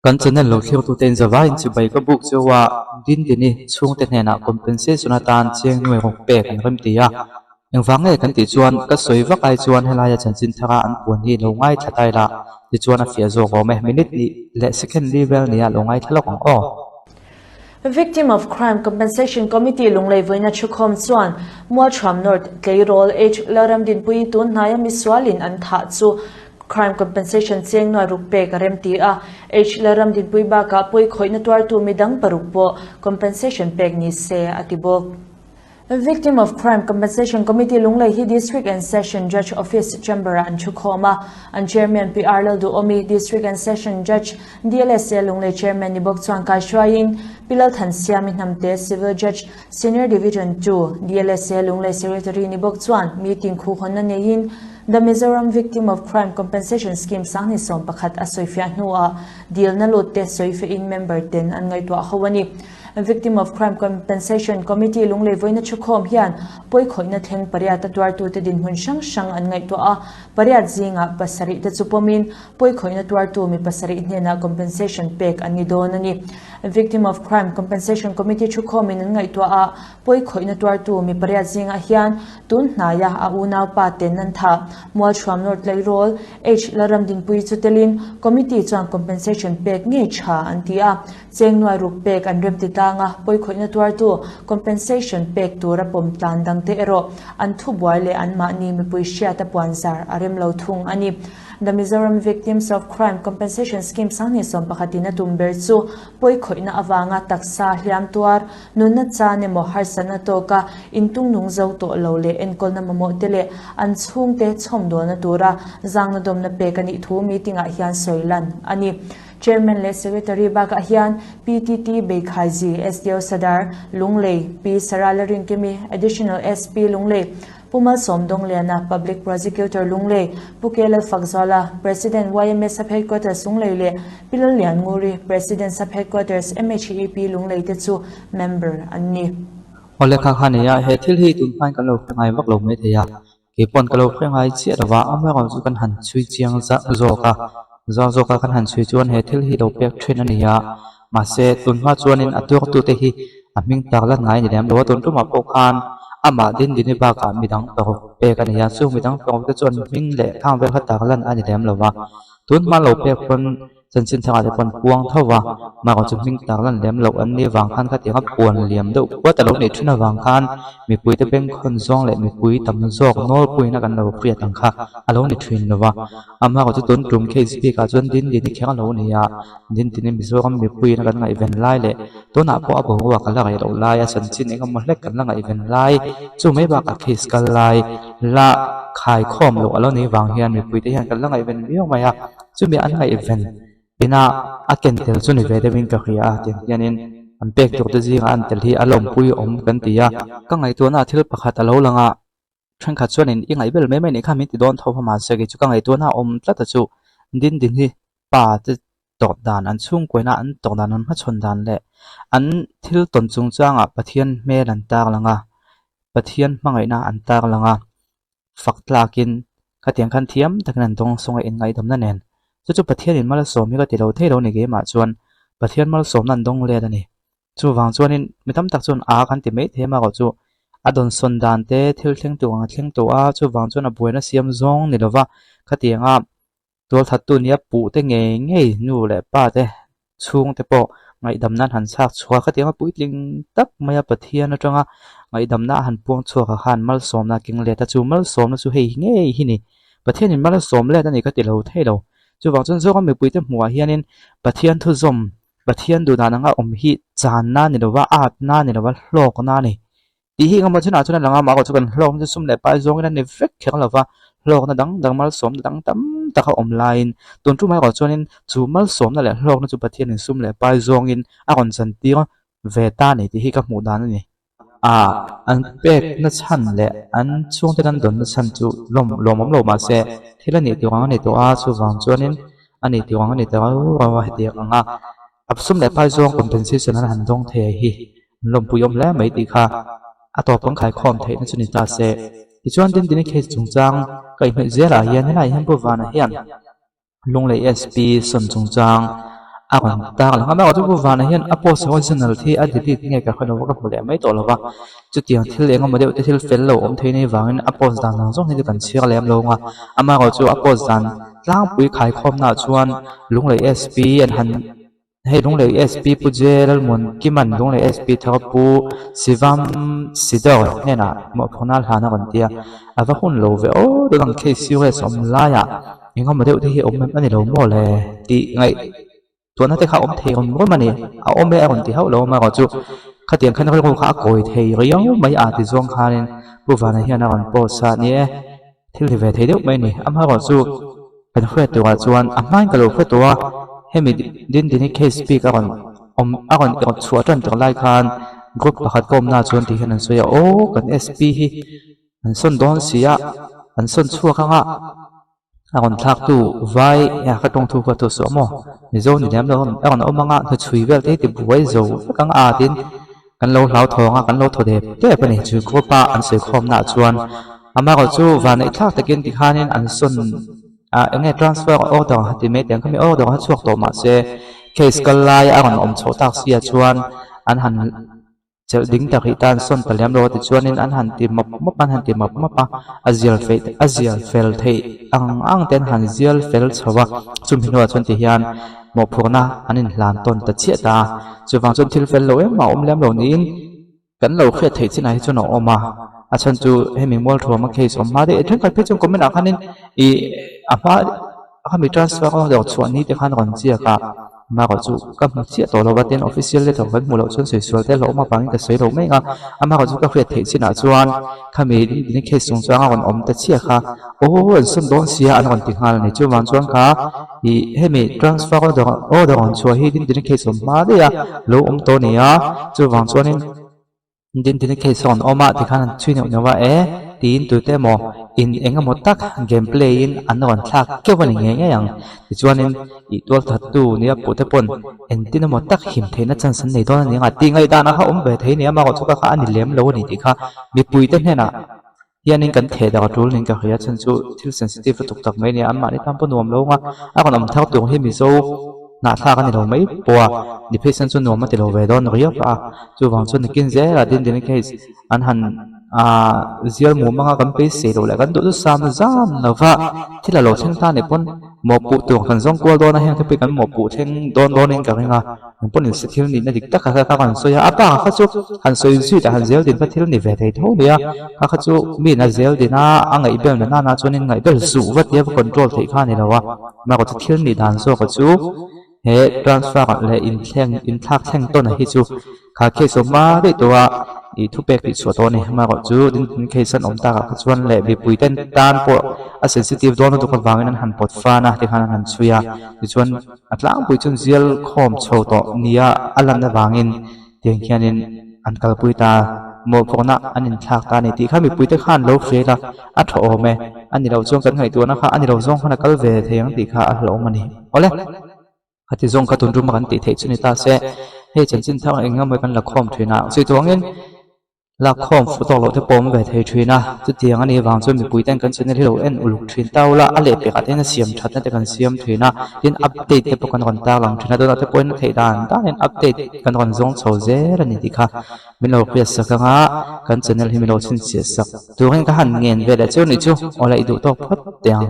Kan channel lo thlirtute in zavaiin chibai ka buk cheu a, Dindini chhungte hnenah compensation atan chiang nuai rawk pek an rem ti a. Engvang nge kan tih chuan ka sawi vak ai chuan helaia chanchin thara an puan hi lo ngaithla ta ila tichuan a fiah zawk awm e. Minute nih leh second li vel nia lo ngaithla lawk ang aw. Victim of Crime Compensation Committee Lunglei vawiina thukhawm chuan Mualthuam North tleirawl H Lalramdinpuii tun hnaia misualin an thah chu Crime Compensation cheng nuai ruk pek a rem ti a, H Lalramdinpui bakah pawi khawihna tuartu midang paruk pawh compensation pek ni se a ti bawk. Victim of Crime Compensation Committee Lunglei hi District and Session Judge Office Chamber-ah an thu khawm a, an Chairman PR Lalduhawmi, District and Session Judge DLSA Lunglei Chairman ni bawk chuan kaihruaiin Pi Lalthansiami Hnamte, Civil Judge, Senior Division ii, DLSA Lunglei Secretary ni bawk chuan meeting khuhhawnna neiin The Mizoram Victim of Crime Compensation Scheme 2011 a sawifiah hnuah dilna lut te sawifiahin member ten an ngaihtuah ho a ni. Victim of Crime Compensation Committee Lunglei vawiina thukhawm hian pawikhawihna thleng pariat a tuartute dinhmun hrang hrang an ngaihtuah a, pariat zingah pasarih te chu pawmin pawikhawihna tuartu mi pasarih hnenah compensation pek an ni dawn a ni. Victim of Crime Compensation Committee thukhawmin an ngaihtuah a, pawikhawihna tuartu mi pariat zingah hian Tun hnaia a unaupa ten an thah. Mualchhuam North Tleirawl, H Lalramdinpuii chu telin Committee chuan compensation pek ngei tha an ti a. Cheng nuai ruk pek an remti tlang a, pawikhawihna tuartu compensation pek tura pawm tlan dangte erawh an thubuai leh anmahni mipui hriata puanzar a rem lo thung a ni. The Mizoram Victims of Crime Compensation Scheme 2011 in a tum ber chu pawikhawihna avanga taksa hliam tuar Nunna chan emaw harsatna tawka intungnung zo tawh lo leh enkawlna mamawh te leh an chhungte chhawmdawlna tura zangna dawmna pek a nih thu meeting-ah hian sawi lan a ni. Chairman leh Secretary bakah hian PTT Beikhaiji, SDO Sadar, Lunglei, Pi Sarah Larinkimi, Additional SP Lunglei, Pu Malsawm Dawngliana, Public Prosecutor Lunglei, Pu KL Fakzuala, President yma Sub Headquarters Lunglei leh Pi Lallian Nguri, President Sub Headquarters MHEP Lunglei te chu member an ni. Awle kha kha nia, he thil hi tun hmain kan lo hre ngai vak lo mai thei a, kei pawn ka lo hre ngai chiah lo va, amaherawh chu kan han chhui chiang zawk a, zau zawk a kan han chhui chuan he thil hi lo pek thin a ni a, mahse tun hma chuanin a tuartute hi a hming tak lan ngai a ni lem lo a, tun tumah pawh khan amah Dindini bakah midang paruk pek a ni a, chung midang paruk te chuan hming leh thang vel kha tak lan a ni lem lo va, tun hma lo pek pawn chanchin thangah te pawn puang tho va, mahrawh chu hming tak lan lem loh an nih vang khan khatianga puan liam deuh puat a lo nih thin avang khan mipuite bengkhawn zawng leh mipui tam zawk nawlpuina kan lo hriat ang kha a lo ni thin lo va. Amaherawh chu tun tum case bikah chuan Dindini kher a lo ni a, Dindini Mizoram mipuiin kan ngaihven lai leh tunah pawh a boruak a la reh loh lai a chanchin eng emaw hlek kan la ngaihven lai chu mai bakah case kal lai la khaikhawm loh a lo nih vang hian mipuite hian kan la ngaihven viau mai a, chumi an ngaihven ina a ken tel chu ni ve deuhin ka hria a tiang hianin an pek tur te zingah an tel hi a lawmpui awm kan ti a. Ka ngaihtuahna thil pakhat a lo lang a. Thenkhat chuanin i ngaih bel mai mai nih kha min ti dawn tho hma se kei chu ka ngaihtuahna a awm tlat a chu Dindin hi pa te tawrh dan an chhungkuaina an tawrh dan an hmachhawn dan leh an thil tawn chungchangah Pathian hmel an tar lang a Pathian hmangaihna an tar lang a fak tlakin khatiang khan thiam takin an dawng sawng a inngaihdamna nen chu chu Pathianin malsawm hi ka ti lo thei lo ni keimah chuan Pathian malsawmna an dawng let a ni. Chuvang chuanin mi tam tak chuan a kan ti mai thei a marawh chu a dawnsawn dan te thil thleng tur ang a thleng tawh a, chuvang chuan a buaina siam zawng ni lova khatianga tualthattu nia puh te ngei ngei nu leh pa te chhung te pawh ngaihdam nan han chhak chhuak a, khatianga puitling tak maia Pathian atanga ngaihdamna a han puang chhuak ah khan malsawmna a keng let a, chu malsawmna chu hei ngei hi ni Pathianin malsawm let a ni ka ti lo thei lo, chuvang chuan zawka mipuite hmuhah hianin Pathian thuzawm Pathian duhdan anga awm hi channa ni lova, atna ni lova, hlawkna a ni. Tih hi engemaw chinah chuan a lang a, mahse chu kan hlawkna chu sum leh pai zawngin a ni vek kher lova, hlawkna dang dang malsawmna dang tam tak a awm laiin tun tumah erawh chuanin chu malsawmna leh hlawkna chu Pathianin sum leh pai zawngin a rawn chantir ve ta a ni tih hi ka hmuh dan a ni. A an pek na chhan leh an chhungte an dawn na chhan chu lawm lawmawm lo mahse thil a nih tur ang a ni tawh a chuvang chuanin a nih tur ang a ni tawh a rau a hetiang ang a a sum leh pai zawng compensation an han dawng thei hi an lawmpui awm hle mai tih kha a tawp kan khaikhawm theih na chu ni ta se tichuan Dindini case chungchang ka inhmeh zelah hian helaiah hian Pu Vana hian Lunglei SP sawn chungchang. A rawn tar lang a, amaherawhchu Pu Vana hian a post original hi a delete nge ka hre lo va, ka hmu leh mai tawh lo va. Chutiang thil eng emaw deuh te thil fel lo awm thei nei vangin a post dan zawng zawng hi chu kan chhiar lem lo ang a, amaherawhchu a post dan tlangpui khaikhawmnaah chuan Lunglei SP an han hei Lunglei SP Pu J Lalmuan Kiman Lunglei SP thar Pu Sivam Sidor hnenah mawhphurhna a hlan a rawn ti a, a va hun lo ve aw deuh ang case serious awm laiah. Engemaw deuh te hi awm em a ni lo maw le tih ngaih tuahna te kha a awm thei rawn rawm a ni. A awm e a rawn ti hauh lo amaherawh chu khatiang khan rilru kha a kawi thei riau mai a ti zawng khanin Pu Vana hian a rawn post a ni e, thil ti ve thei deuh mai a ni. Amaherawh chu kan hriat turah chuan a hmain ka lo hre tawh a, hemi Dindini case bik a rawn awm a rawn chhuah tan tur lai khan group pakhat ka awmnaah chuan ti hian an sawi a, aw kan SP hi an sawn dawn si a, an sawn chhuak ang a, a rawn thlak tu vai a ka tawng thu kha tu suah maw Mizo ni lem lo a rawn awm ang a, hnuchhui vel te hi ti buai zo vek ang a tin kan lo hlau thawng a, kan lo thaw dep dep a ni chu group a an sawi khawm naah chuan amaherawh chu vanneih thlak takin tikhanin an sawn a eng nge transfer order ti mai teh ang khami order kha chhuak tawh mahse case kal lai a rawn awm chhoh tak sia chuan an han. Chelh ding tak hi tan sawn ta lem lo a tichuanin an han ti mawp mawp an han ti mawp mawp a, a zial feih a zial fel theih ang ang te an han zial fel chho a, chumi hnuah chuan ti hian mawhphurhna an inhlan tawn ta chiah ta a, chuvang chuan thil fel lo em a awm lem lo niin kan lo hriat theih chinah hi chuan a awm a, a chhan chu hemi mualthuama case awm hma daih thenkhat phei chuan comment ah khanin ih a hma khami transfer a dawr chhuah ni te khan rawn chiak a. Amaherawh chu ka hmu chiah tawh lo va, tin official letter kan hmuh loh chuan sawi sual te hlauhawm avangin ka sawi lo mai ang a, amaherawh chu ka hriat theih chinah chuan khami ding case chung chuan a rawn awm ta chiah kha, aw an sawn dawn sia an rawn ti nghal a ni, chuvang chuan kha ih hemi transfer order order rawn chhuah hi ding ding case awm hma daih a lo awm tawh a ni a, chuvang chuanin. Dindini case a rawn awm a tikhan an chhui neuh neuh a e tiin tute emaw in eng emaw tak game play in an rawn thlak keuh a ni ngei ngei ang tichuanin ih tual thattu nia puh te pawn engtin emaw tak him theihna chance an nei dawn a ni ang a tih ngaihdan a kha awm ve thei a ni a amaherawh chu ka kha a ni lem lo a ni tih kha mipuite hnenah hianin kan theh dak a tul niin ka hria chhan chu thil sensitive lutuk tak mai a ni a anmahni tan pawh nuam lo ang a a rawn awm thar tur hi Mizo hnahthlak a ni lo mai pawh a ni phei chuan chu nuam a ti lo ve dawn riau a chuvang chuan nikin zela din din case an han aaa zial mum anga kan beisei loh leh kan duh chu sam zam lo va thil a lo thleng ta nih pawn mawhpuh tur kan zawng kual dawn a heng te pawh hi kan mawhpuh thleng dawn dawnin ka ring a. Eng pawh nise thil nihna dik tak kha kha han sawi a, a pa kha chu han sawi zui leh han zel din kha thil ni ve thei tho a ni a, kha kha chu miin a zel din a, a ngaihbel na nana chuanin ngaihbel zuh vat tia va control theih kha a ni lo a, amaherawhchu thil nih dan zawk a chu he transfer leh inthleng inthlak thleng tawn a hi chu kha case awm hma daih tawh a ih thupek tih chhuah tawh a ni, amaherawhchu din case an awm takah kha chuan leh mipui ten tan pawh a sensitive dawn lutuk avangin an han pawt fan a tikhan an han chhui a tichuan. A tlangpui chuan zial khawm chho tawh nia a lan avangin tiang hianin an kalpui ta a, mawhphawkna an inthlak ta a ni tih kha mipuite khan lo hria ila a tha awm e, a ni loh chuan kan ngaihtuahna kha a ni lo zawng khan a kal ve thei ang tih kha a hlauhawm a ni. Awle, khati zawng kha tun ruma kan tih theih chu ni ta se, hei chanchin thar eng emaw kan la khawm thin a, chutih tuangin Lakkhawm fuh tawk loh te pawh awm ve thei thin a, chutiang a nih vang chuan mipui ten kan channel hi lo en uluk thin ta ula, a lehpek ah te hian a siam that na te kan siam thin a, tin update te pawh kan rawn tarlang thin a, tunah te pawhin a theih dan danin update kan rawn zawng chho zel a ni tih kha min lo hriat sak ang a, kan channel hi min lo chhinchhiah sak turin ka han ngen ve leh chu nih chu, awle i duh tawk phawt teh ang.